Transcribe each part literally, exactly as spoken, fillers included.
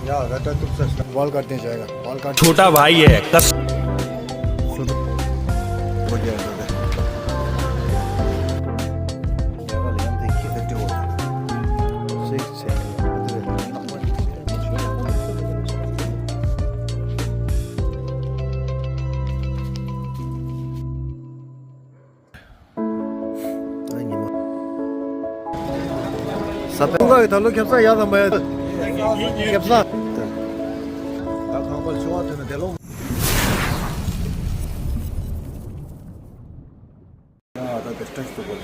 या, रटा तुम सस्ता। बाल काटने जाएगा, बाल काट। छोटा भाई है, कस- ཨ་ཉི་མ། ས་པན་ཀུང་ག་གི་ད་ལོ་ཁེབས་ས་ཡག་དམ་པ་ཡ། ཁེབས་ས། ད་གང་པར་ཆུ་བ་ཐོན་ན་དེ་ལོ། ཡང་ཨ་ད་དེ་སྟོན་ཞིག་ཏུ་གོ།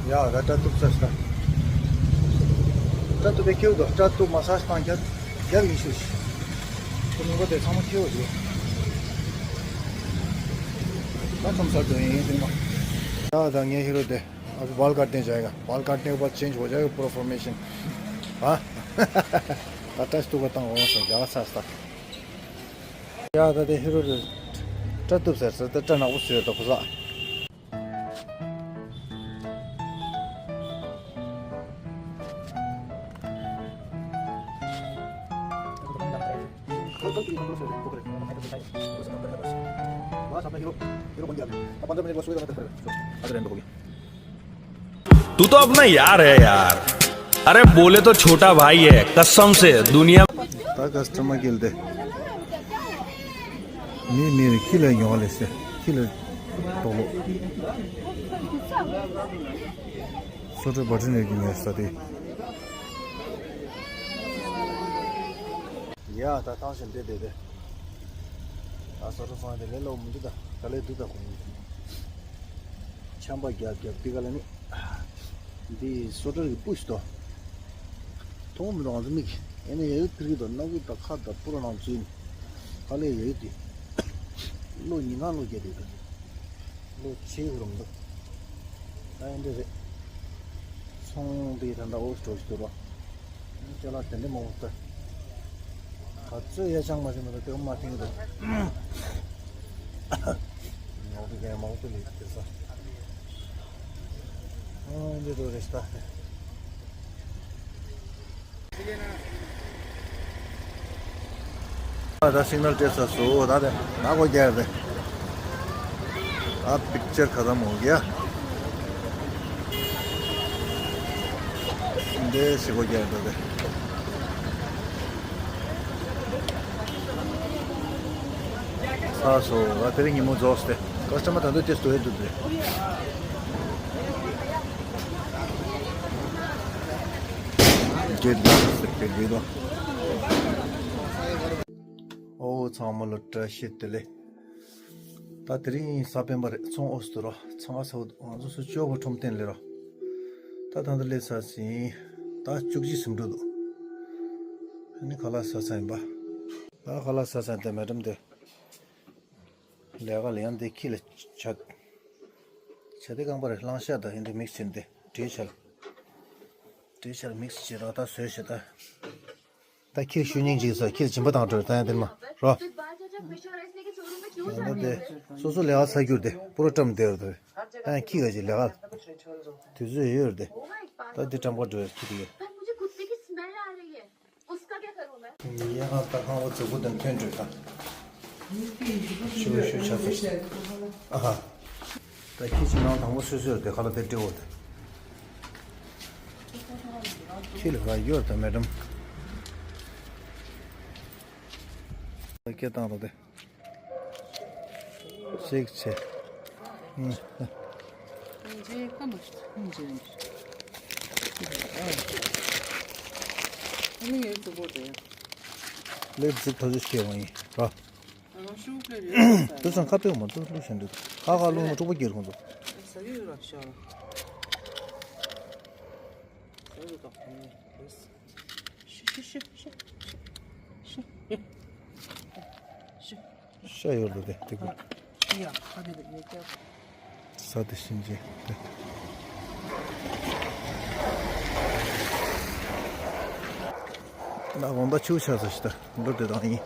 ཡ་ར་སྐྲ་གཏུབ་ས་ཤ། སྐྲ་གཏུབ་པའི་ཁྱེའུ་དང་སྐྲ་གཏུབ་མ་ས་ཤ་དང་རྒྱབ་རྒྱབ་ཡིན་ཤུ་ཤི། ཁོ་མི་གོ་དེ་ཚང་མ་ཁྱེའུ་རེད། ད་ཁམས་སར་དུ་ཡིན་ཡིན་ཟིན་མ། ཡ་ད་ངས་ཧི་རོ་དེ་ཨ་བི་བལ་ཀ་ཏན་བྱ་ཡ་བལ་ཀ་ཏན་པ་ཅེན་ཇི་བོ་བྱ་ཡ་པོ་རོ་ཕོར་མེ་ཤན། ཨ་ད་སྐྲ་གཏུབ་པ་དང་འོང་སོང་རྒྱ་ག་ས་ས། ཡ་ད་དེ་ཧི་རོ་རེད། སྐྲ་གཏུབ་ཟེར་ཟེར་ད་སྐྲ་ནག་པོ་བཟོས་ཡོད་ད་ཁོ་ས། तू तो अपना यार है यार। अरे बोले तो छोटा भाई है, कसम से दुनिया। ད་ཀ་སི་ཊ་མར་སྐྱེལ་ཏེ། མི་མི་རེ་ཁྱི་ལ་ཡོང་ལེ་སེ་ཁྱི་ལ་ཏོག་ལོ། སོ་ཏྲ་བ་ཏྲི་ནས་ཀྱི་ངས་ས་དེ། ཡ་ད་ཐང་ཞིག་འདེད་དེ་དེ། ད་སོ་ཏྲ་སོང་དེ་ལས་ལོ་མི་འདུག་ད་ག་ལས་འདུག་ད་ཁོང་ཆམ་པ་རྒྱབ་རྒྱབ་འདི་ག་ལ་ནི། འདི་སོ་ཏྲ་གི་སྤུས་སུ་དོ། མཐོང་མི་རུང་ང་ཚོ་མིག་ཨེ་ནས་ཡ་ཡུ་ཐིར་གི་དོ་སྣ་ཁུག་དང་ཁ་དང་སྤུ་ར་ནང་ཚུད་ནི། ག་ལས་ཡ་ཡུ་དེ། ལོ་ཉི་ལྔ་ལོ་བརྒྱད་དེ་དོ། ལོ་ཆེ་གི་རུང་འདུག་ད་ཡིན་འདི་རེད། ཚོང་འདི་ད་ལྟ་འོ་སྤྲོ་ཞིག་འདུག་རོ། ཅ་ལག་དེ་འདྲ་མང་པོ་ལྟ། ག་ཚོད་ཡ་ཅང་མ་ཤེས་མ་གཏོགས་དེ་མ་ཐེངས་འདུག་ངོ་བོ་གན་མང་པོ་ལས་དེ་ས། ཨ་འདི་འདུག་རེད་ད། ད་སིག་ནལ་སྤྲད་ཚར་སོང་། ད་དེ་ནག་པོ་རྒྱག་རེད། ད་པིག་ཅར་ཁ་ཚ་མོ་གི་ཡ། འདི་ཞིག་པོ་རྒྱག་རེད་དེ། ཚར་སོང་། ད་དེ་རིང་ཉིན་མོ་རྫོགས་ཏེ་ཀ་སི་ཊ་མར་ད་དུང་ཏེ་སྟོད་ཡོད་འདུག་དེ། འགྱེད་ལ་ཟེར་བའི་ལུས་དང་། ཨོ་ཚང་མ་ལ་བཀྲ་ཤིས་བདེ་ལེགས། ད་དེ་རིང་གཟའ་སྤེན་པ་རེད། ཚོང་ཨོ་སི་དུ་རོ་ཚང་ཨ་ས་འུ་ང་ཚོ་སུ་ཅོག་པ་ཁྲོམ་སྟེང་ལས་རོ། ད་ད་ལྟ་སླེབས་ཚར་ཟིན། ད་བཅུ་གཅིག་ཟིན་འགྲོ་འདུག་ཨ་ནི་ཁ་ལག་ཟ་ས་ཡིན་པ། ད་ཁ་ལག་ཟ་ས་ཡིན་ད་མེ་ཌམ་དེ། ལས་ཀ་ལ་ཡང་འདི་ཁྱི་ལ་ཆ། ཆ་དེ་རྐང་པ་རེ་ལྷང་ཤ་དང་ཡིན་འདི་མིག་སི་ཡིན་འདི་བྲིས་ཆལ། བྲིས་ཆལ་མིག་སི་བྱེད་རོགས་ད་བཟོས་བྱེད་ད། ད་ཁྱིར་ཤུ་ཉིང་ཅིག་ཟ་ཁྱིར་སྦྱིན་པ་བཏང་འགྲོ་ད་ཡང་དེར་མ་རོ། ད་དེ་སོ་སོ་ལས་ཀ་ཚ་གྱུར་དེ་པུ་རོ་བཀྲམ་བསྡད་རེད་ད། ད་ཡང་ཁྱི་ག་ཅིག་ལས་ཀ་དུས་ཚོད་ཡོད་རེད་དེ། ད་འདི་བཀྲམ་པ་འགྲོ་ཡ་ཁྱི་དེ་ཡོད། उसका क्या करूँ मैं? ཡ་ད་ཁང་བ་མཛུབ་གུ་དང་ཐོན་འགྲོས་དང་། ཤུ་ཤུ་ཆ་ཚ། ཨ་ཧ། ད་ཁྱི་ཅིག་ནང་དང་པོ་སོ་སོར་དེ་ཁ་ལ་དེ་སྤྲེའུ་དེ། ཁྱི་ལ་ག་ཡོད་ད་མེ་ཌམ། སྐད་བཏང་རོགས་དེ། ཤེག་ཆེ། ཨུམ། སྙིང་རྗེ་ཁ་མ་ཤི། སྙིང་རྗེ་རང་གི། ཨ་ནི་ངའི་གཙོ་བོ་དེ། ལས་འཛུགས་ཐག་ཆོད་བྱས་པ་ཡིན་ར། ཨ་ཤུགས་ལས་རེད། དེ་ཚང་ཁ་དཔེ་མ་གཏོགས་བླུགས་བཞིན་འདུག་ཁ་ཁ་བླུགས་ན་འཁྲུག་པོ་སྐྱེ་རུང་འདུག་ཟ་གི་ཡོད་ར་ཤག་ཟ་གི་ཡོད་ད་ཁོ་ནི་རེད། ཤི་ཤི་ཤི་ཤི་ཤི་ཤི། ཤ་ཡོད་ལོ་དེ་དེ་ཀུ། ཡ་ཁ་དེ་དེ་ངས་ཀྱག་ས་དེ་ཤིན་ཅི་དེ། ན་གོང་ད་ཆུ་ཆ་ས་ཤི་ད་འགྲོ་དེ་དང་ཡིན།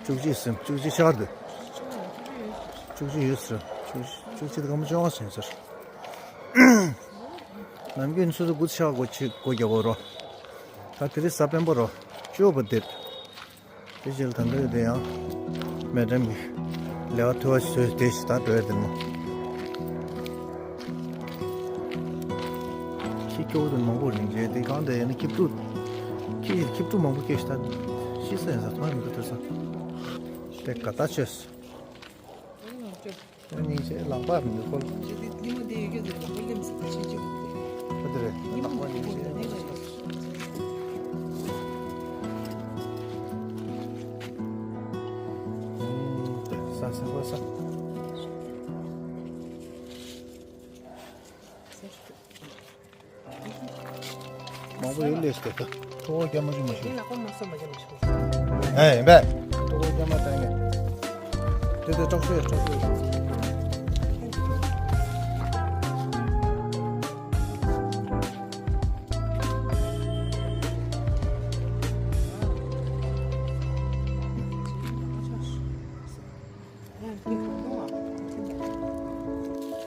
བཅུ་གཅིག་སེམས་བཅུ་གཅིག་ཤར་དེ། བཅུ་གཅིག་ཡོད་ཟེར། བཅུ་གཅིག་དེ་ག་མ་ཅོང་ཟེར་ཟེར། ནམ་རྒྱུན་ཆུ་ཚོད་དགུ་ཆག་གོ་ཆི་གོ་རྒྱག་གོ་རོ། ད་དེ་རིང་གཟའ་སྤེན་པ་རོ། བཅུ་པ་དེ། དེ་རྗེས་ལ་ད་འདོད་དེ་ཡང་། མེ་ཏྲམ་གྱི་ལས་ཀ་ཐུ་བ་བཟོས་དེ་ཞིག་ད་འགྲོ་ཡ་དེ་མོ། ཁྱི་སྐྱོ་བོ་དེ་མང་པོ་རིང་རྗེས་དེ་གང་དེ་ཡིན་ན་ཁྱི་ཕྲུག་ཁྱི་ཁྱི་ཕྲུག་མང་པོ་སྐྱེས་ཤིག་ད། ཤི་ས་ཡིན་ས་མཐོང་མི་འདུག་ཐུ་ས། དེ་ག་ད་ཆོས། སྙིང་རྗེ་ལག་པ་མི་འདུག་ཁོ་ལ། ཉི་མ་འདི་ཡོད་ཀྱི་རེད་ལག་པ་ལེམ་ཟེར་ཏེ་ཆེ་ཆེ་གི་རེད། ཁོ་དེ་རེད་ཉི་མ་ལག་པ་འདི་ཉིན་ལ་ཉིན་ལ་ཡོད། ས་ས་ཁོ་ས། མང་པོ་ཡོད་ལས་སྟེ་ད། ཁྲོ་བོ་རྒྱ་མ་ཅུ་མ་ཤོད། ཡིན་ལ་ཁོ་མ་སོ་མ་རྒྱ་མ་ཤོད། ཨེ་ཡིན་པས། ཁྲོ་བོ་རྒྱ་མ་བཏང་ངས། དེ་དེ་དྲག་ཤོས་དྲག་ཤོས།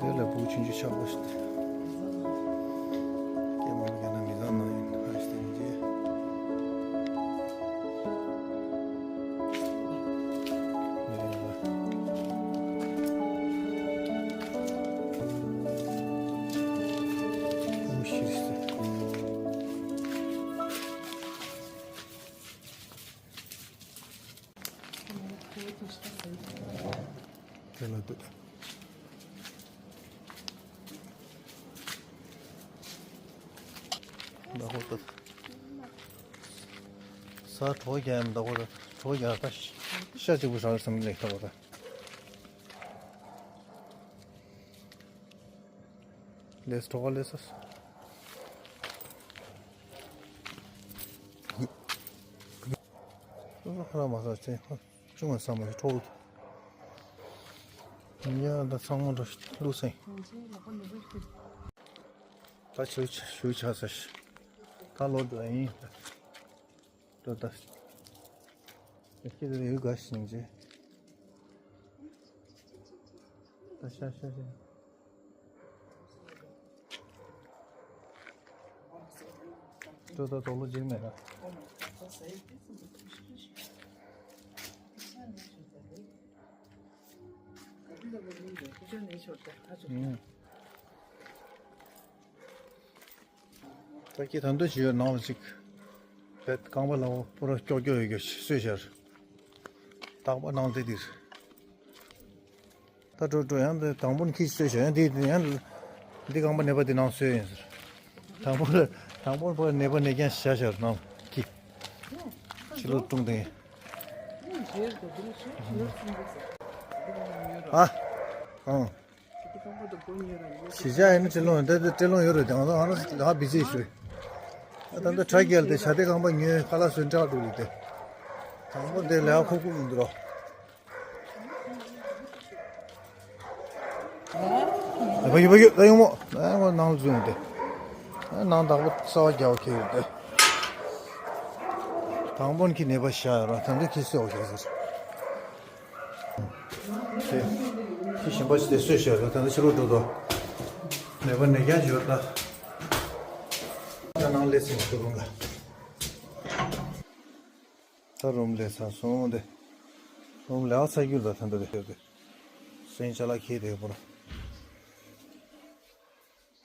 དེ་ལ་བུ་ཆུང་ཆུང་ཆགས་པ་ཞིག་སྟེ། སྐྱེས་མ་རྒན་ན་མི་ལ་ན་ཡིན་ཧ་ཞིག་སྟེ་མི་རྗེ། མི་རེད་ལ། བུ་ཤི་སྟེ། དེ་ལ་འདུག་ད་ཧོ་ད། ས་གྲོ་རྒྱག་ཡམ་ད་ཧོ་ད། གྲོ་རྒྱག་ད་ཤ་གཅིག་པུ་ཧྲག་སམ་ལེགས་ད་ཧོ་ད། ལས་གྲོ་ག་ལས་སོ། སོ་སོ་ཁ་ར་མ་ས་ཅན་ཁ་ཅུང་ང་ས་མ་ཤི་ཁྲོ་བོ། ཉ་ད་ཚང་མ་འགྲོ་ཤི་ལུག་སེང་། ད་ཆུ་ཆུ་ཆ་ས་ཤི། ད་ལོ་འགྲོ་ཡིན། འགྲོ་ད། ད་ཁྱེད་ཚོ་ཡུལ་ག་ཤི་ནས་ཅི། ད་ཤ་ཤ་ཤ། ཅོ་ད་དོག་ལོ་རྗེས་མེད་ལ། ད་ཁྱེད་ད་འདོད་ཞུ་ཡོད་ནང་ལ་ཅིག་བེད་རྐང་པ་ལ་བོ་པོ་ར་ཀྱོག་ཀྱོག་ཡོད་རྒྱུ་སོས་ཤར། རྟག་པ་ནང་དེ་དེར། ད་འགྲོ་འགྲོ་ཡང་དེ་དང་པོ་ནི་ཁྱི་གསོས་བྱ་ཡང་དེ་དེ་ཡང་འདི་རྐང་པ་ནད་པ་དེ་ནང་གསོས་ཡིན་ཟེར། དང་པོ་ལ་དང་པོ་ཕར་ནད་པ་ནད་རྐྱང་བྱ་བྱ་ནང་ཁྱི། ཕྱི་ལོགས་ཀྲུང་དེ། ཨ། ཨང་། གཞིས་ཆགས་ཡིན་ན་སྤྲེལ་ལུང་ཡོད་དེ་སྤྲེལ་ལུང་ཡོད་རེད་དེ་ང་ཚོ་ང་རང་ལ་བི་ཟི་ཞུ། ད་ལྟ་ཁྲ་རྒྱལ་དེ་བྱ་དེ་རྐང་པ་ཉོས་ཁ་ལག་བཟོས་འདྲ་འདུག་ལུགས་དེ། དང་པོ་འདི་ལས་ཁོ་ཁུག་ཡིན་འདུག་རོ། ཡོད་པ་ཡོད་པ་ཡོད་ད་ཡོང་མོ། ཨ་ཁོ་ནང་ལ་འཛུལ་ཡོང་དེ། ཨ་ནང་བདག་པོ་གསར་པ་རྒྱག་པ་ཁེལ་ཡོད་དེ། དང་པོ་ཁྱི་ནད་པ་བཞག་ཡོད་ར་ད་ལྟ་ཁྱི་གསོས་པ་ཁེལ་ཟེར། དེ། ཁྱི་གཞན་པ་ཞིག་དེ་གསོས་བཞག་ཡོད་ད་ལྟ་ཕྱི་ལོགས་འགྲོ་དོ། ནད་པ་ནད་རྐྱང་ཞིག་ཡོད་ད། ད་ནང་སླེབས་ཟིན་འདུག་རུང་ལ། ད་རུམ་ལས་ཚར་སོང་སྟེ། རུམ་ལས་ཚར་རྒྱུ་ལ་ད་འདི་རེད་ཟེར་ཏེ། སེང་ཅ་ལག་ཁྱེར་དེ་བོར།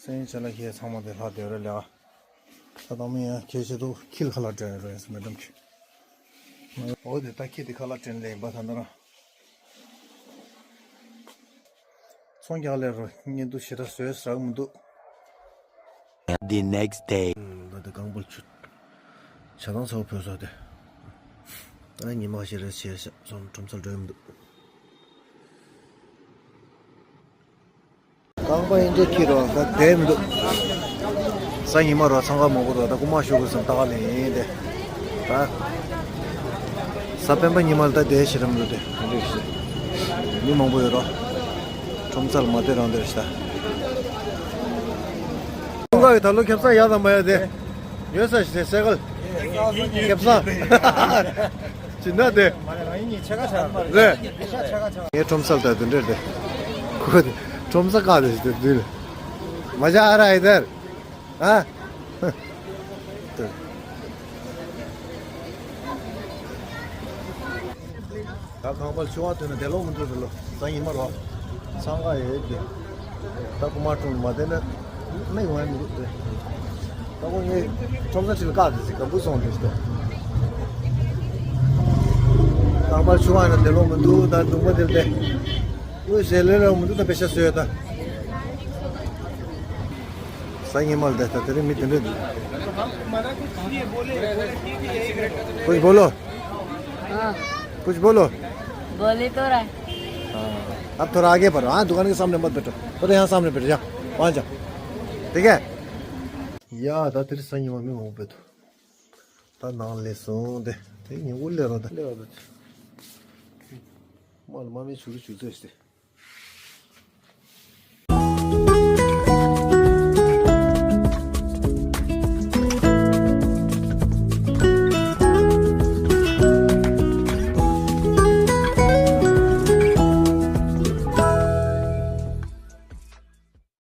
སེང་ཅ་ལག་ཁྱེར་ཚང་མ་དེ་ལྷག་དེ་རེད་ལས། ད་དང་མི་ཡང་ཁྱེར་ཆེ་དུ་ཁྱིལ་ཁ་ལག་དྲན་རེད་ཟེར་མེད་དམ་ཁྱི། འོ་དེ་ད་ཁྱེར་དེ་ཁ་ལག་དྲན་ལས་ཡིན་པ་ད་འདི་རང་། ཚོང་རྒྱག་ལས་རོ་བརྙན་ཐུང་ཞེ་དྲག་བཟོས་རག་མི་འདུག The next day. ད་ལྟ་རྐང་པར་ཆུ་ཇ་དང་ཚ་བོ་བོད་སོགས་ཏེ། ད་ཉི་མ་ཞེ་དྲག་ཆེ་ཤག་ཚོང་ཁྲོམ་སར་འགྲོ་ཡི་མི་འདུག་རྐང་པ་ཡིན་འདྲ་ཁྱི་རོ་ད་དེ་མི་འདུག་སང་ཉི་མ་རོ་འཚང་ཁ་མང་པོ་རོ་ད་རྐུ་མ་ཤོར་དགོས་བསམ་ད་ག་ལེ་ཡིན་ཏེ། ད་གཟའ་སྤེན་པ་ཉི་མ་ལ་ད་དེ་ཞེ་དྲག་མི་འདུག་སྟེ་མི་མང་པོ་ཡོད་རོ། ཁྲོམ་ས་ལ་མ་བསྡད་རང་བསྡད་རེད་ཤག་ད་ཀུན་དགའ་བའི་ད་ལོ་ཁེ་བཟང་ཡག་དང་མ་ཡག་དེ་ཡོད་ས་ཞིག་སེ་གལ་ཁེ་བཟང་ཇི་འདྲ་དེ་རེད། ངའི་ཁྲོམ་ས་ལ་ད་དེ་འདྲ་རེད་དེ། ཁོ་དེ་ཁྲོམ་ས་བཀག་དེ་ཞིག་དེ་དུས་ལ་མ་བྱ་ཨ་ར་ཨེ་དར། ཨ། ད་ཁང་པར་ཆུ་བ་ཐོན་ན་དེ་ལོག་མི་འདུག་དེ་ལོ་སང་ཉི་མ་རོ། སང་ག་ཡོད་དེ། ད་ཁོ་མ་ཀྲུང་མ་བསྡད་ན་མི་ཡོང་ཡ་མི་འདུག་དེ། ད་ཁོ་ངའི་ཁྲོམ་ས་ཁྲིད་ལ་བཀག་དེ་ཟིག་ག་འབུ་སོང་དེ་ཞིག་དེ། ཁང་པར་ཆུ་བ་ན་དེ་ལོག་མི་འདུག་ད་གདུང་པ་དེ་ལ་དེ། དངོས་ཟས་ལེན་རོགས་མི་འདུག་ད་པེ་ཤ་བཟོས་ཡོད་ད། སང་ཉི་མ་ལ་བསྡད་ད་དེ་རིང་མི་དེ་འདྲ་འདུག कुछ बोलो। हाँ। कुछ बोलो। बोले तो रहा है। हाँ। अब थोड़ा आगे बढ़ो। हाँ, दुकान के सामने मत बैठो। पता यहाँ सामने बैठो, जाओ। वहाँ जाओ। ठीक है? ཡ་ད་དེ་རིང་སང་ཉི་མ་མི་མང་པོ་འདུག་ད་ནང་ལས་སོང་དེ། དེ་ཉིན་འུ་ལས་རོ་ད། ལས་རོ་ད། མ་ལ་མ་མི་ཆུ་རུ་ཆུ་ཚོད་ཟེར།